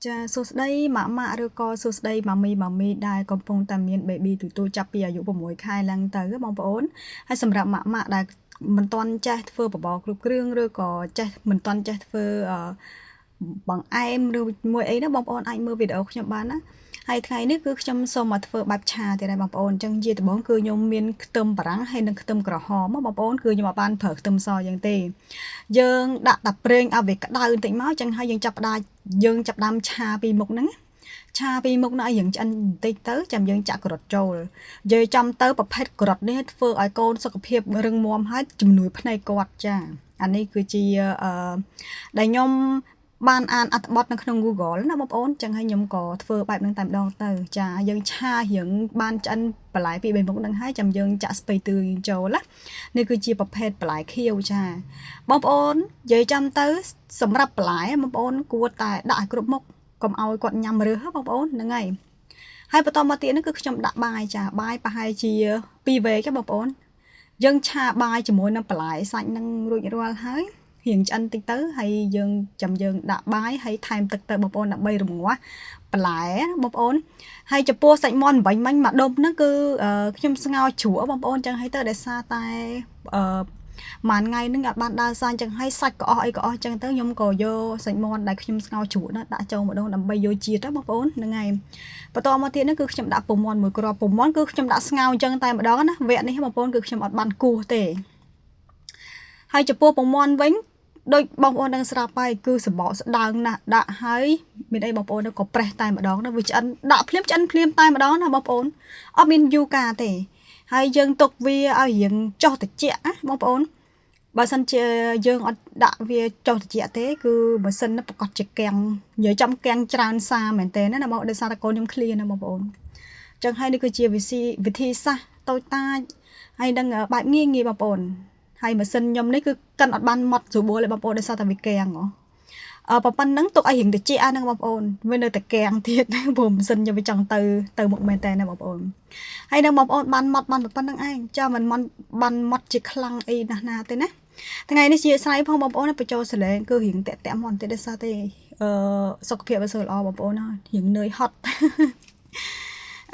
ចាសួស្តីម៉ាក់ម៉ាក់ឬក៏សួស្តីម៉ាមីម៉ាមីដែលកំពុងតែមាន baby ទូទូចាប់ពីអាយុ6ខែឡើងទៅបងប្អូនហើយសម្រាប់ម៉ាក់ម៉ាក់ដែលមិនទាន់ចេះធ្វើបបរគ្រប់គ្រឿងឬក៏ចេះមិនទាន់ចេះធ្វើបង្អែមឬមួយអីណាបងប្អូនអាចមើលវីដេអូខ្ញុំបានណាហើយថ្ងៃនេះគឺខ្ញុំសូមមកធ្វើបែបឆាទៀតហើយបងប្អូនអញ្ចឹងជាដំបូងគឺខ្ញុំមានខ្ទឹមបារាំងហើយនិងខ្ទឹមក្រហមបងប្អូនគឺខ្ញុំអត់បានប្រើខ្ទឹមសយ៉ាងទេយើងដាក់តែប្រេងឲ្យវាក្តៅបន្តិចមកអញ្ចឹងហើយយើងចាប់ផ្ដើមយើងចាប់ដើមឆាពីមុខហ្នឹងឆាពីមុខនោះឲ្យយើងឆ្អិនបន្តិចទៅចាំយើងចាក់ការ៉ុតចូលនិយាយចំទៅប្រភេទការ៉ុតនេះធ្វើឲ្យកូនសុខភាពរឹងមាំហើយជំនួយភ្នែកគាត់ចាអានេះគឺជាអឺដែលខ្ញុំបានអានអត្ថបទនៅក្នុង Google ណាបងប្អូនចឹងហើយខ្ញុំក៏ធ្វើបែបហ្នឹងតែម្ដងទៅចាយើងឆារៀងបានឆ្អិនបន្លែពី3មុខហ្នឹងហើយចាំយើងចាក់ស្ពៃទឿយើងចូលណានេះគឺជាប្រភេទបន្លែខៀវចាបងប្អូននិយាយចាំទៅសម្រាប់បន្លែបងប្អូនគួរតែដាក់ឲ្យគ្រប់មុខកុំឲ្យគាត់ញ៉ាំរើសបងប្អូនហ្នឹងហើយហើយបន្តមកទៀតនេះគឺខ្ញុំដាក់បាយចាបាយប្រហែលជា2វែកបងប្អូនយើងឆាបាយជាមួយនឹងបន្លែសាច់នឹងរួចរាល់ហើយរៀងឆ្អិនតិចទៅហើយយើងចាំយើងដាក់បាយហើយថែមទឹកទៅបងប្អូនដើម្បីរងាស់បន្លែណាបងប្អូនហើយចំពោះសាច់មាន់បាញ់មិញមួយដុំហ្នឹងគឺខ្ញុំស្ងោរជ្រក់បងប្អូនចឹងហើយទៅដោយសារតែអឺមួយថ្ងៃហ្នឹងអត់បានដើរសាញចឹងហើយសាច់ក៏អស់អីក៏អស់ចឹងទៅខ្ញុំក៏យកសាច់មាន់ដែលខ្ញុំស្ងោរជ្រក់ហ្នឹងដាក់ចូលម្ដងដើម្បីយកជាតិណាបងប្អូនហ្នឹងហើយបន្តមកទៀតហ្នឹងគឺខ្ញុំដាក់ពងមាន់មួយគ្រាប់ពងមាន់គឺខ្ញុំដាក់ស្ងោរចឹងតែម្ដងណាវគ្គនេះបងប្អូនគឺខ្ញុំអត់បានគោះទេហើយចំពោះពងមាន់វិញដូចបងប្អូននឹងស្រាប់ហើយគឺសបកស្ដើងណាស់ដាក់ហើយមានអីបងប្អូនក៏ប្រេះតែម្ដងណាវាឆ្អិនដាក់ភ្លាមឆ្អិនភ្លាមតែម្ដងណាបងប្អូនអត់មានយូរកាទេហើយយើងទុកវាឲ្យរៀងចុះត្រជាក់ណាបងប្អូនបើសិនជាយើងអត់ដាក់វាចុះត្រជាក់ទេគឺម៉ាស៊ីនប្រកាសជាកាំងនិយាយចំកាំងច្រើនសាមែនតើណាបងដោយសារតែកូនខ្ញុំឃ្លាណាបងប្អូនចឹងហើយនេះគឺជាវិធីវិធីសាស្ត្រតូចតាចហើយនឹងបែបងាយងាយបងប្អូនហើយម៉ាស៊ីនខ្ញុំនេះគឺកិនអត់បានម៉ត់ស្រួលទេបងប្អូនដោយសារតែវាកាំងហ៎អឺប៉ុណ្្នឹងទុកឲ្យរៀងតិចអាហ្នឹងបងប្អូនវានៅតែកាំងទៀតព្រោះម៉ាស៊ីនខ្ញុំវាចង់ទៅទៅមុខមែនតើណាបងប្អូនហើយនឹងបងប្អូនបានម៉ត់បានប៉ុណ្្នឹងឯងចាមិនម៉ត់បានម៉ត់ជាខ្លាំងអីណាស់ណាទេណាថ្ងៃនេះជាស្រ័យផងបងប្អូនបញ្ចូលសលេងគឺរៀងតាក់តាក់មកបន្តិចដោយសារទេអឺសុខភាពអត់សូវល្អបងប្អូនហើយរៀងនឿយហត់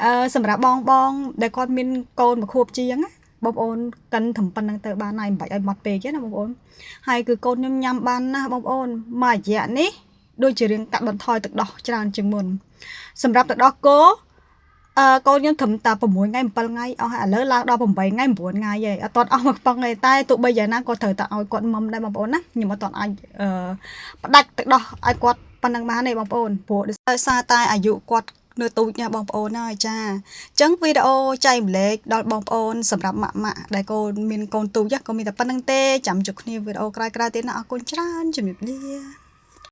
អឺសម្រាប់បងបងដែលគាត់មានកូនមួយខួបជាងណាបងប្អូនកិនត្រឹមប៉ុណ្្នឹងទៅបានហើយមិនបាច់ឲ្យម៉ត់ពេកទេណាបងប្អូនហើយគឺកូនខ្ញុំញ៉ាំបានណាស់បងប្អូនមួយរយៈនេះដូចជារៀងកាត់បន្ថយទឹកដោះច្រើនជាងមុនសម្រាប់ទឹកដោះគោអឺកូនខ្ញុំត្រឹមតែ6ថ្ងៃ7ថ្ងៃអស់ហើយឥឡូវឡើងដល់8ថ្ងៃ9ថ្ងៃហើយអត់ទាន់អស់មួយកំប៉ុងទេតែទោះបីយ៉ាងណាក៏ត្រូវតែឲ្យគាត់មុំដែរបងប្អូនណាខ្ញុំអត់ទាន់អាចអឺផ្ដាច់ទឹកដោះឲ្យគាត់ប៉ុណ្្នឹងបានទេបងប្អូនព្រោះដោយសារតែអាយុគាត់នៅទូចណាស់បងប្អូនហើយចាអញ្ចឹងវីដេអូចែកម្លែកដល់បងប្អូនសម្រាប់ម៉ាក់ម៉ាក់ដែលកូនមានកូនទូចក៏មានតែប៉ុណ្្នឹងទេចាំជួបគ្នាវីដេអូក្រោយៗទៀតណាអរគុណច្រើនជំរាបលា។